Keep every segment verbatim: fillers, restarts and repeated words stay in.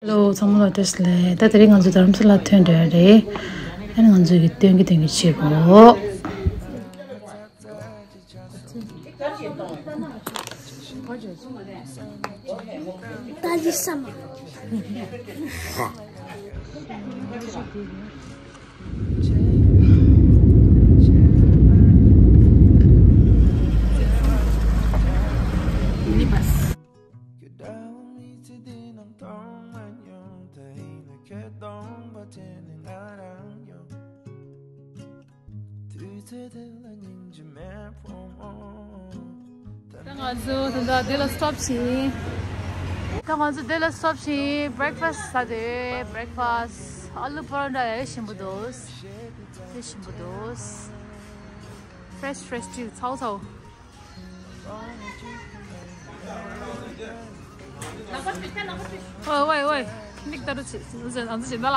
ཧེ་ལོ། ཚང་མ་ལ་བཀྲ་ཤིས་བདེ་ལེགས། ད་དེ་རིང་ང་ཚོ་རྡ་རམ་ས་ལ་ཐོན་འདོད་རེད། ཨ་ནི་ང་ཚོ་གི་སྟོན་གི་སྟོན་གི་བྱེད་དགོས། ད་ལི་ས་མ། ད་ང་ཚོ་ད་ལྟ་འདི་ལ་སི་ཊོབ་བྱས། ད་ང་ཚོ་འདི་ལ་སི་ཊོབ་བྱས། བྷི་རེག་ཕ་སི་ཟ་དེ། བྷི་རེག་ཕ་སི་ཨ་ལུ་པ་རོ་ཊ་ཡ་ཞིམ་པོ་འདུག་དེ་ཞིམ་པོ་འདུག་ཕི་རེ་ཤི་ཕི་རེ་ཤི་ཅིག་ཚའོ་ཚའོ། ཝེ་ཝེ་ཝེ། ནིག་ཏ་རུ་ཆི་ཟེར་ཨ་ཟེར་ན་ལ།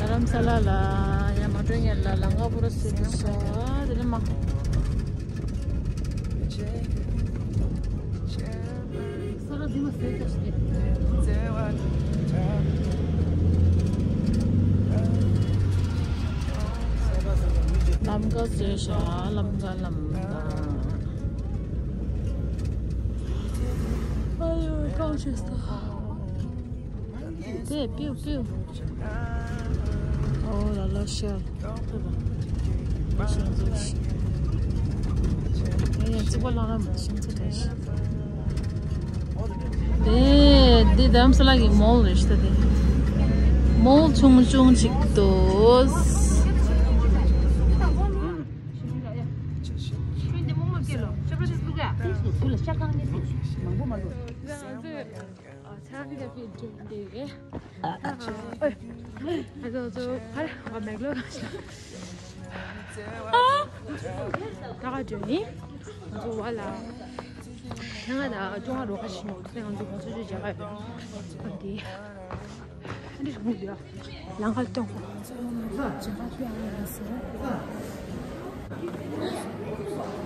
རྡ་རམ་ས་ལ་ལ་ཡ་མ་འགྲོ་ཉལ་ལ་ལང་ཀ་པུ་ར་སི་ཏུ་ཤ་དེ་ནི་མ། ས་ར་དི་མ་སེ་ཏ་ཤི་ཏེ། ལམ་ཀ་ཟེར་ཤ་ལམ་ཀ་ལམ་ཀ། ཨ་ཡོ་ཀའོ་ཆེ་སྟ། དེ་པིའུ་པིའུ། ཨོ་ལ་ལ་ཤ། ལ་ཤ་ཟོ་ཤ། ཨེ་ཡ་ཙི་པ་ལ་ལ་མ་ཤིང་ཙི་ཏ་ཤ། དེ་འདི་རྡ་རམ་ས་ལ་གི་མོལ་རེད་ཤི་ད་དེ། མོལ་ཆུང་ཆུང་ཅིག་འདུག་ད་ག་འདྲ་ནི་ང་ཚོ་བ་ལ་ཁྱེད་ང་ད་ཅོང་ང་རོ་ཁ་ཞིག་ཡོང་དུས་ང་ཚོ་གོང་ཚོ་ཅོ་བྱ་ག་ཡོད། ཨ་འདི་ཨ་འདི་ཧུང་འདི་ལ་ལང་ཁ་སྟོན་གོ། ང་ཚོ་ཡོང་ན་ཅ་ག་ཅོ་ཡ་ཡ་སོ་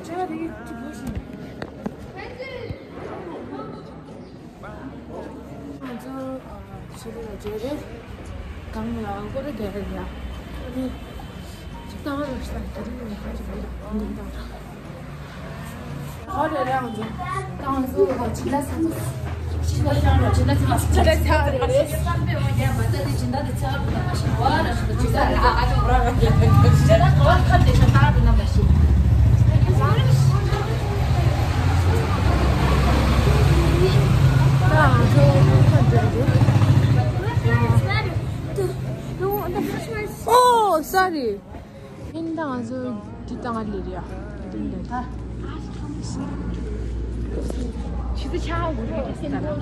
ཅ་ག་དེ་གི་ཅི་བོ་ཞིག་ང་ཚོ་ཆེད་ལས་ལ་བརྗོད་རེད། གང་ལ་སྐོར་རེ་རྒྱག་རེད་ཡ། ཨ་ནི་ཅིག་བཏང་རོགས་ཞེས་དང་དེ་རིང་ནས་ཁ་ཅིག་རེད་ཡ་ཨ་ནི་བཏང་ར། ཨོ་རེད་རེད། ང་ཚོ་ད་ང་ཚོ་སྦྱིན་བདག་ཚང་མ་སྦྱིན་བདག་ཚང་མ་སྦྱིན་བདག་ཚང་མ་རེད། སྦྱིན་བདག་ཚང་མ་རེད། Oh, sorry. ཨིན་ད་ང་ཚོ་འདི་བཏང་ལེ་རེད་ཡ། འདི་འདི་ད། ཆི་ཚེ་ཆ་འུ་རེ་ད་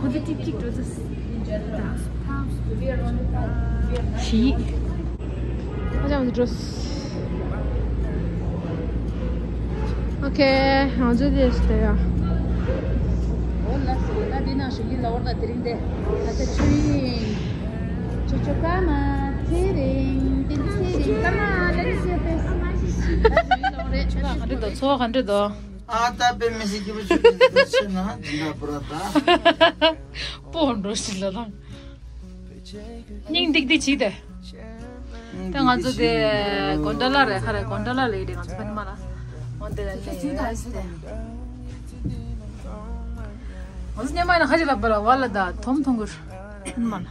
ཁོ་ཚོ་ཏིག་ཏིག་འགྲོ་ཚེ། ཞི། ཨ་ཅག་ང་ཚོ་འགྲོ། ཨོ་ཁེ། ང་ཚོ་དེ་ཞི་ད་ཡ། འོ་ལགས་སོ། ད་འདི་ནང་ཞུགས་ཀྱི་ལ་བར་ད་དེ་རིང་དེ་ད་ཆ་ཆུ་ཡིན། ཅོ་ཅོ་ཀ་མ་ཚེ་རིང་། དེ་ཚེ་རིང་ཀ་མ་ལ་རི་སི་ཏེ། ཚོ་ག་འདྲ་འདུག་ཚོ་ག་འདྲ་འདུག་ཨ་ད་པེ་མི་སི་ཀི་བ་ཆུ་ཆུ་ཆུ་ཆུ་ན་དེ་འདྲ་པོ་ར་ད། པོ་འགྲོ་ཞིག་ལ་དང་། སྙིང་ཏིག་ཏིག་བྱིས་ཏེ། ད་ང་ཚོ་དེ་གོན་ཌ་ལ་རེད་ཁ་རེད། གོན་ཌ་ལ་ལ་ཡི་རེད། ང་ཚོ་ཕ་ནི་མ་ལ་འོ་དེ་ལ་ལེ་ཡོད་ཨ་སི་ཏེ། ང་ཚོ་སྙེ་མ་ཡིན་ན་ཁ་ཅིག་ལ་པ་ལ་བ་ལ་ད་དོམ་ཐོང་གུར་ཕ་ནི་མ་ལ།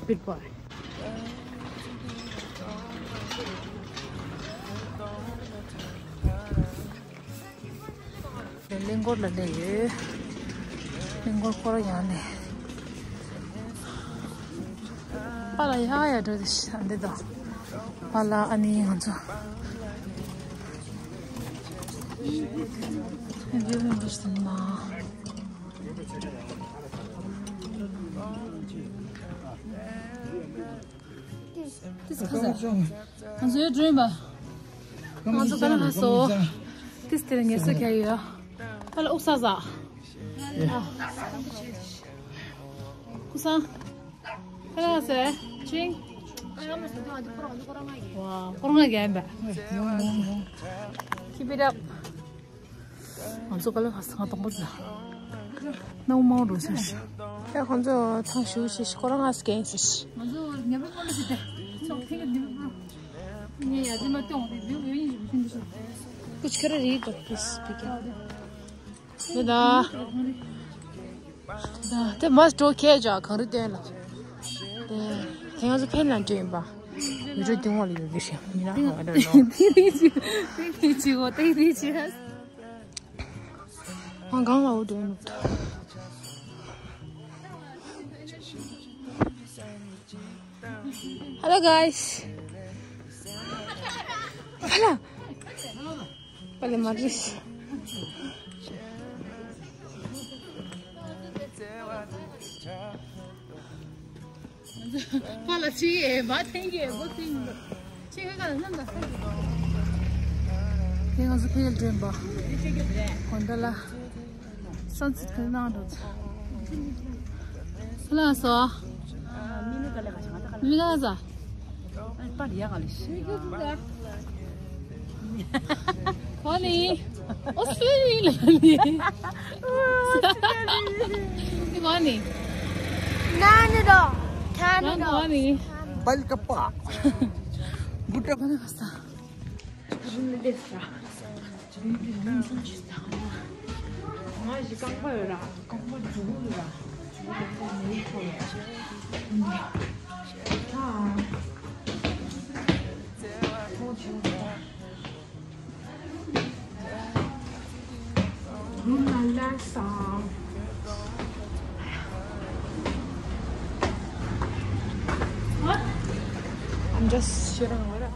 Good boy. གླིང་སྐོར་ལ་སླེབས་ཡོད། གླིང་སྐོར་སྐོར་ཡང་ནས། པཱ་ལགས་ཡ་ཡ་འགྲོ་དེ་ཤི་འདི་དང་། པཱ་ལགས་ཨ་ནི་ང་ཚོ། འདི་འདི་ཟིན་མ། ཏིས་ཁ་ཟ། ང་ཚོའི་སྒྲོན་པ། ང་ཚོ་ག་ལ་ཧ་སོ། ཏིས་དེ་ལ་ངལ་གསོ་ཁྱེར་ཡོད། ཨ་ལ་ཨུག་ས་ཟ། ཨ། ཀུ་སང་། ག་ལ་ཧ་སོ། ཅིང་། ཝ། ཁོ་རང་གི་ཨེམ་པ། Keep it up. ང་ཚོ་ག་ལ་ཧ་སོ་ང་དང་པོ་ཟ། ནང་མང་རུ་ཟ་ཤི། ཡ་ཁོང་ཚོ་ཐང་ཞུ་ཤི་ཤི་ཁོ་རང་ང་སྐད་ཤི་ཤི། ང་ཚོ་ངེས་པར་ཁོ་ལ་ཟི་ཏེ། ཚོགས་ཐེངས་ཀྱི་ནུས་པ། ངས་ཡ་ཟི་མ་སྟོང་དེ་བེའུ་བེའུ་ཡིན་ཞིག་བྱིན་དུ་ཤི། ཀུ་ཆི་ཁ་ར་རི་ཏོ་ཕིས་པི་ཀེ། དེ་ད། དེ་མ་སྤྲོ་ཁྱེད་ཅག་གངས་རི་སྟོན་ལ། དེ། དེ་ང་ཚོ་ཕན་ལ་འདྲེན་པ། མི་ཚོ་དེ་ངོ་ལ་ཡོད་ཀྱི་ཤིང་མི་ན་ཧ་བ་འདྲ་ནོ། དེ་རིགས་ཅིག་དེ་རིགས་ཅིག་གོ་དེ་རིགས་ཅིག་ང་གང་ལ་འོ་འདྲ་ནོ། Hello guys. Hello. Hello མ་རེད། ཕ་ལ་ཆི་ཡེ་མ་ཐེང་གི་བོ་ཐེང་གི་ཆི་ག་ག་ལ་ནམ་ད་ས་གི་དེ་ང་ཚོ་ཕེལ་འདྲེན་པ་གོན་ད་ལ་སན་སིད་ག་ནང་འགྲོ་ཚ་ལ་སོ། མི་ག་ས། པར་ཡག་ག་ལ་ཤི། གོ་ནི། ཨོ་སི་ཊེ་ལི་ཡ་ལ་ནི། གོ་ནི། ན་ནི་རོ། ཁ་ནི་རོ། གོ་ནི། བལ་ཀ་པ། གུ་ཏ། གོ་ནི་ག་ས། རིན་ལས་ས། ང་ཞིག་རྐང་པ་ཡོད་ར། རྐང་པ་མཇུག་གུ་ཡོད་ར། མཇུག་གུ་མེ་ཁོ་ཡོད། ཨ། ཁོ་ཆུང་ཆུང་། རུ་ལ་ལ་ས། I'm just shooting a little.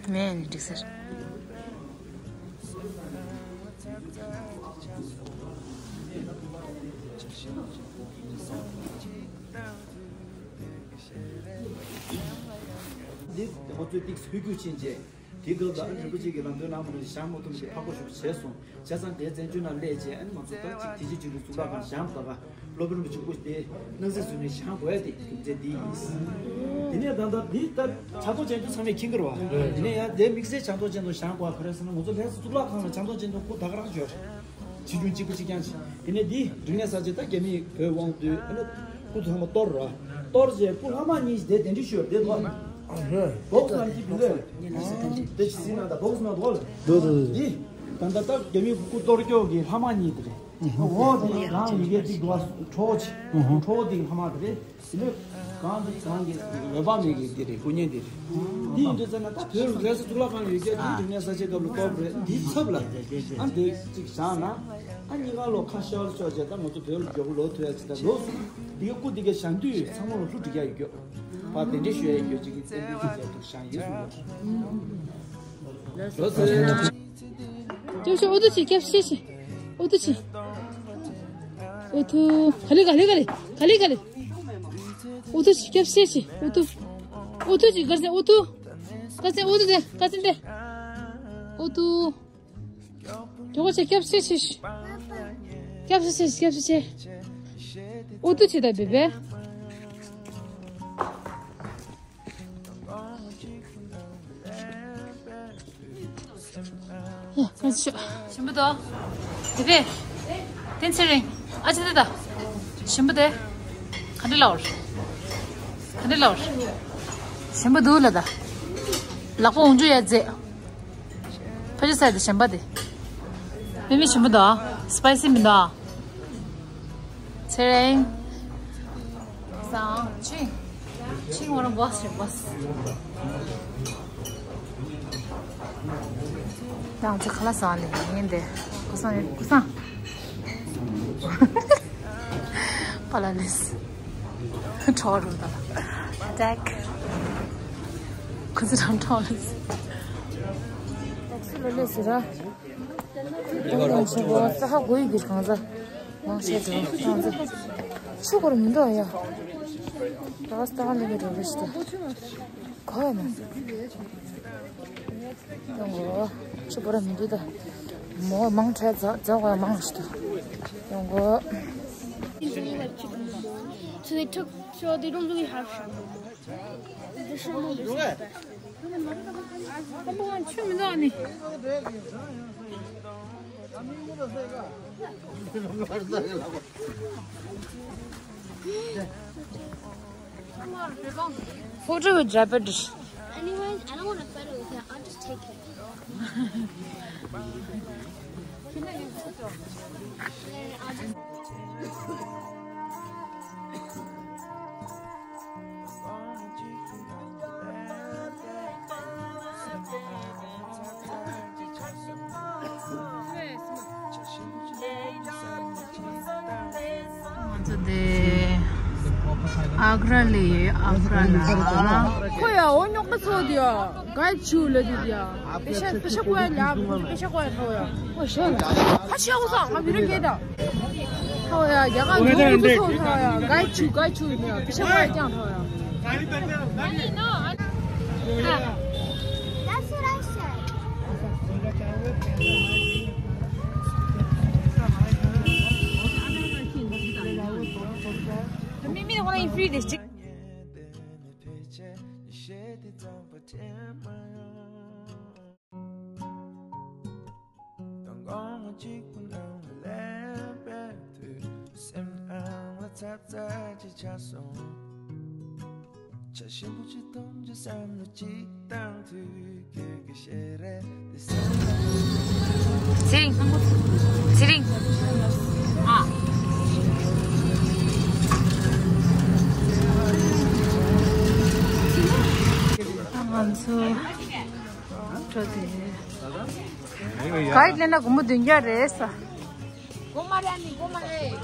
མེད་ནི་འགྲིག་ཟེར། འདི་ཁོ་ཚོས་ཏིག་ཧུད་རྒྱུག་ཕྱིན་རྗེས། དེའི་སྐབས་ལ་ཨ་ནི་རིན་པོ་ཆེ་གིས་ལམ་སྟོན་གནང་བ་ནང་བཞིན་ཞང་མོ་ཐུམ་གྱིས་ཕག་པ་ཞུགས་བྱས་སོང་། བྱས་ཙང་དེའི་བཙན་བྱོལ་ནང་སླེབས་རྗེས་ཨ་ནི་ང་ཚོ་ད་ཅིག་དེ་ཅི་ཅིག་ལ་གཙུག་ལག་ཁང་བཞེངས་པ་ག་སློབ་དཔོན་རིན་པོ་ཆེ་སྐུ་དེ་སྣང་སྲིད་ཟུར་ནས་བཞེངས་དགོས་ཡ་དེ་རྒྱུ་མཚན་འདི་ཡིན། དེ་ནས་ད་ལྟ་འདི་ལྟར་ཕྱག་རྡོར་སྤྱན་སྡེ་ཚང་མས་མཁྱེན་གྱི་རེད་བ། དེ་ནས་ཡང་དེ་དམིགས་བསལ་བྱང་ཐོག་ཅན་དུ་བཞེངས་དགོས་པ་ག་རེ་ཟེར་ན་ང་ཚོ་ལྷ་ས་གཙུག་ལག་ཁང་ལ་བྱང་ཐོག་ཅན་དུ་སྐུ་ད་ག་རང་ཡོད་རེད། ཆེ་ཆུང་གཅིག་པ་གཅིག་རྐྱང་ཅིག་དེ་ནས་འདི་རིག་གནས་གསར་བརྗེ་ད་རྒྱ་མིས་བོད་དབང་བསྡུས་ཨ་ནི་སྐུ་ཚང་མ་གཏོར་ར། གཏོར་རྗེས་སྐུ་ལྷ་མ་གཉིས་ཤིག་དེ་གདན་འདྲེན་ཞུས་པ་དེ་འདུག་ཨ། བོགས་ནང་གི་བི་ལོས། དེ་ཅི་སྲིད་ན་ད་བོགས་ནང་འདུག་ཨ། འདུག་འདུག་འདུག་འདི་ད་ལྟ་ད་རྒྱ་མིའི་སྐུ་གཏོར་སྐྱོག་གི་ལྷ་མ་གཉིས་དེ་རེད། འོ་དེ་གང་ཡི་གེ་གཅིག་འདུག་ཨ། ཁྲོ་བོ་ཆེ། ཁྲོ་བོ་དེ་གི་ལྷ་མ་དེ་རེད། དེ་ནས་གང་དེ་གང་གི་འོད་དཔག་མེད་ཀྱི་དེ་རེད། སྐུ་བརྙན་དེ་རེད། དེ་ཡིན་དུས་ཙམ་ན་ད་བོད་ལ་ལྷ་ས་གཙུག་ལག་ཁང་ཡོད་རྒྱུ་དེ་རིག་གནས་གསར་བརྗེའི་སྐབས་ལ་གཏོར་རེད། དེའི་ཚབ་ལ་ཨ་འདི་གཅིག་བཞག་ན་ཨ་གཉིས་ཀ་ལོ་ཁ་ཤོར་ཤོར་བྱས་ད་ང་ཚོ་བོད་ལ་མགྱོགས་པོ་ལོག་ཐུབ་ཡ་ཅིག་ད་ལོ་འདི་ག་སྐུ་འདི་ག་བཞེངས་དུས་ཚང་མ་ལ་ལྷུ་འགྲིག་ཡ་ཡོད་རྒྱུ་བ་དེ་འདྲ་ཞུ་ཡ་ཡོད་རྒྱུ་ཅིག་གི་བསྟན་པའི་གི་རྒྱལ་དུ་བཞེངས་ཡོད་གསུངས་ཡོད། ལོ་ཟེར། ཅོ་ཅོ་ཨུ་ཏུ་ཅི་སྐྱབས་ཤེས་ཤི། ཨུ་ཏུ་ཅི། ཨུ་ཏུ། ག་ལེ་ག་ལེ་ག་ལེ། ག་ལེ་ག་ལེ། ཨུ་ཏུ་ཅི་སྐྱབས་ཤེས་ཤི། ཨུ་ཏུ། ཨུ་ཏུ་ཅི་གར་སེ་ཨུ་ཏུ། གར་སེ་ཨུ་ཏུ་དེ་གར་སེ་དེ། ཨུ་ཏུ། ཅོ་ཅོ་སྐྱབས་ཤེས་ཤི། སྐྱབས་ཤེས་ཤི་སྐྱབས་ཤེས་ཤི། ཨུ་ཏུ་ཅི་ད་བེ་བེ། ཡ། ཞིམ་པོ་འདུག་དེ་བས། བསྟན་ཚེ་རིང་། ཨ་ཅེ་དེ་ད། ཞིམ་པོ་དེ། ག་འདྲ་ལབ་རེད། ག་འདྲ་ལབ་རེད། ཞིམ་པོ་འདུག་ལ་ད། ལག་པ་འོང་ཆུ་ཡ་རྫས། ཕ་ཆུ་ས་དེ་ཞིམ་པ་དེ། མི་མི་ཞིམ་པོ་འདུག་སི་པའི་སི་མི་འདུག་ཚེ་རིང་། བཟང་། ཆུ། ཆིག་ང་རང་བྷོས་རེད་བྷོས། ཡང་ཚེ་ཁ་ལག་ཟ་ལེ་ཡིན་ཏེ། ཀུ་སང་ཡོད་ཀུ་སང་། པ་ལ་ལེས། ཁྲོ་རུ་ད། ཨ་ཊེག་ཁུ་ཚུར་རང་ཁྲོ་ལེས། ཏེག་སི་ལོ་ལེས་ཟེར་ར། ཏང་ཏང་ཆེ་གོ་ཙ་ཧ་གོ་ཡི་གི་གང་ཟ། མང་ཤེས་དུ་གང་ཟ། ཆུ་གོར་མི་འདུག་ཡ། ད་སྟག་ལེ་མི་འགྲོ་རེ་ཞིག་ད། གོ་ཡ་མ། ཡོང་གོ་ཆུ་གོར་མི་འདུག་ད། མོ་མང་ཁྲ་ཛ་ཛ་གོ་ཡ་མང་ཞིག་ད། ཡོང་གོ So they took, so they don't really have shampoo. The shampoo is the best. ཆུ་མི་འདུག་ཨ་ནི། Photo with Japanese. Anyways, I don't want a photo with her. I'll just take it. ང་ཚོ་དེ་ཨག་ར་ལ་ཡོད། ཨག་ར་ལ། ཁོ་ཡ་འོ་ཉོག་པ་ཚོ་དེ་ཡ་གའི་ཆུ་ལ་དེ་དེ་ཡ་པེ་ཤ་པེ་ཤ་ཁོ་ཡ་ལ་པེ་ཤ་ཁོ་ཡ་ཁོ་ཡ་ཁོ་ཤ་ལ་ཁ་ཤ་ཁོ་ས་ང་མི་རིགས་སྐད་ད། ཐོ་ཡ་རྒྱ་གར་འབྱུང་གི་ཚོ་ཐོ་ཡ་གའི་ཆུ་གའི་ཆུ་ཡིན་ཡ་ཕི་ཤ་བ་ཡ་ཀྱང་ཐོ་ཡ། That's what I said. ང་ཚོ་ཚོ་འགྲོ་དེ། ག་ཡིག་ལེན་ན་སྒོར་མོ་བདུན་བརྒྱ་རེད་ས། སྒོར་མོ་རེད་ནི་སྒོར་མོ་རེད།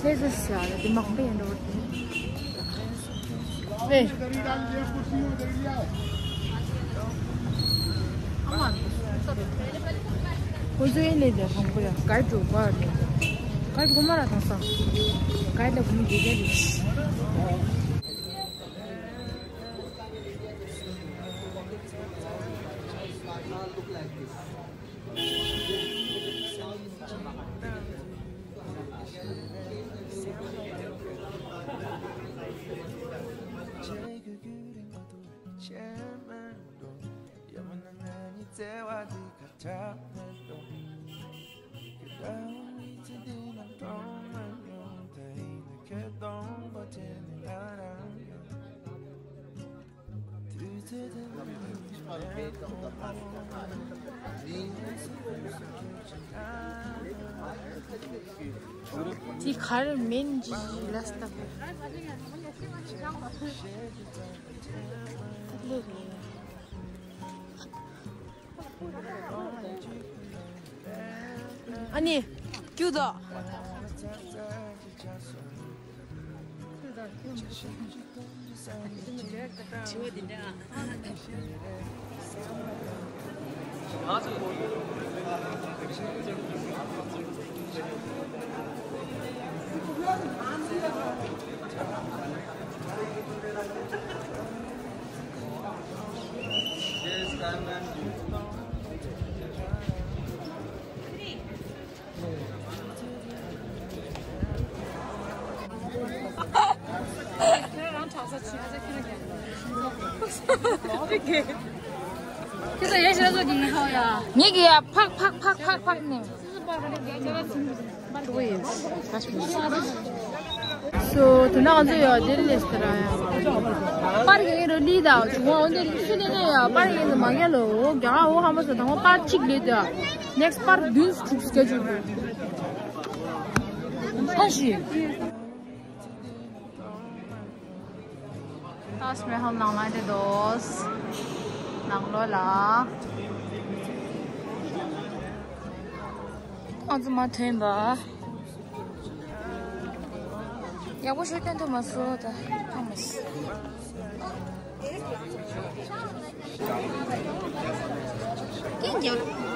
ལྷས་ས་ས་རེད་དེ་མང་པོ་ཡིན་འགྲོ་དེ། ཨེ། ཁོ་ཚོའི་ལས་དེ་མང་པོ་ཡ་ག་ཡིག་འགྲོ་ག་རེད། ག་ཡིག་སྒོར་མོ་ར་དང་ས། ག་ཡིག་ལ་སྒོར་མོ་བརྒྱད་བརྒྱ་རེད། དེ་གར་མིན་ཇི་ལ་སྟབས། ཨ་ནི། ཀྱུ་དོ། ངེད་ཀྱིས་ཡ་ཕག་ཕག་ཕག་ཕག་ཕག་ནས། སོ་དེ་ན་ང་ཚོ་ཡ་དེ་ལས་སྟ་ར་ཡ། པར་གྱི་རོ་ལི་དང་བྱུང་བ་འོན་ཏེ་སུ་ལས་ནས་ཡ་པར་གྱི་མ་རྒྱལ་ལོ་འོ་རྒྱ་འོ་ཧ་མ་སོ་དང་པར་གཅིག་ལས་དེ་ནེགསི་པར་བདུན་དྲུག་སྐད་ཅིག་ཧ་ཤི། ཏཱཇ་མ་ཧལ་ནང་ལ་འདི་འདུག་ནང་ལོགས་ལ། ཨ་ཙི་མ་ཐོན་པ། ཡག་པོ་ཞིག་སྟོན་ཐུབ་མ་སོང་ད། ཐོག་མ་སོང་། སྐད་རྒྱག